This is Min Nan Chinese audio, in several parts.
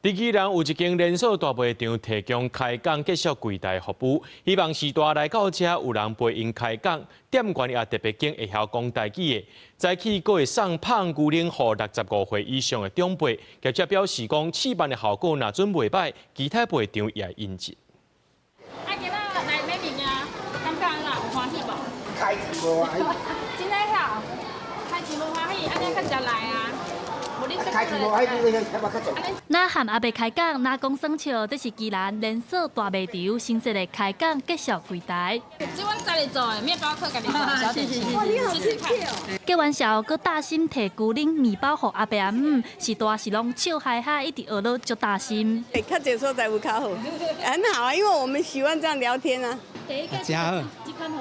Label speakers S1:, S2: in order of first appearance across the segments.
S1: 佇宜蘭有一間連鎖大賣場提供開講結束櫃台服務，希望序大來到遮有人陪𪜶開講，店員也特別揀會曉講台語的。早起閣會送麭牛奶予65歲以上的長輩。業者表示講，試辦的效果若準袂䆀，其他賣場也會引進。
S2: 啊，今仔來買物件，感覺按怎？有歡喜無？
S3: 開錢無歡喜。
S2: 真的曉？開錢無歡喜，按呢較常來啊。
S4: 若和阿伯開講，若講耍笑，這是宜蘭連鎖大賣場新設的開講結束櫃台。
S2: 這阮家己做的麵包客，家己做的小點心，試試看。
S4: 結完數，閣貼心提牛奶麵包予阿伯阿姆，序大是攏笑哈哈，一直學了足貼心。
S5: 較濟所在有較好，很好啊，因為我們喜歡這樣聊天啊。
S6: 真好，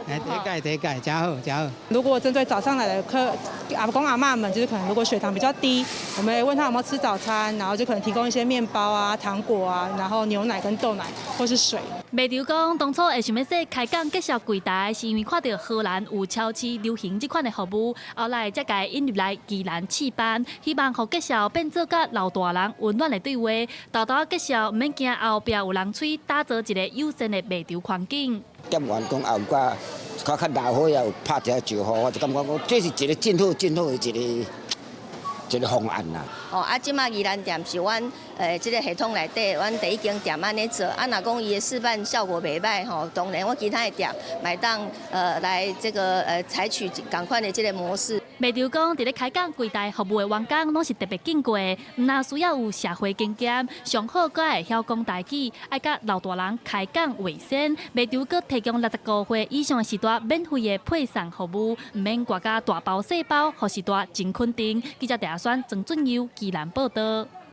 S6: 哎，第一屆第一屆真好真好。
S7: 如果針對早上來的客阿公阿嬤們，就是可能如果血糖比較低，我們會問他有沒有吃早餐，然後就可能提供一些麵包啊、糖果啊，然後牛奶跟豆奶或是水。
S4: 賣場講，當初會想欲設開講結束櫃台，是因為看著荷蘭有超市流行這款的服務，後來才共引入來宜蘭試辦，希望予結束變做佮老大人溫暖的對話，沓沓仔結束，毋免驚後壁有人催，打造一個友善的賣場環境。
S3: 店員講也有較較較老歲仔有拍一下招呼，我就感覺講這是一個真好真好的一個一個方案啦。
S8: 哦，啊，這馬宜蘭店是阮這個系統內底，阮第一間店按呢做，啊，若講伊的示範效果袂䆀吼，當然阮其他的店嘛會當來這個採取仝款的這個模式。
S4: 賣場講，佇咧開講櫃台服務的員工攏是特別揀過的，毋但需要有社會經驗，上好閣會曉講台語，愛佮老大人開講為先。賣場閣提供65歲以上的序大免費的配送服務，毋免掛甲大包細包，予序大真肯定。記者鄭阿選、曾俊佑，宜蘭報道。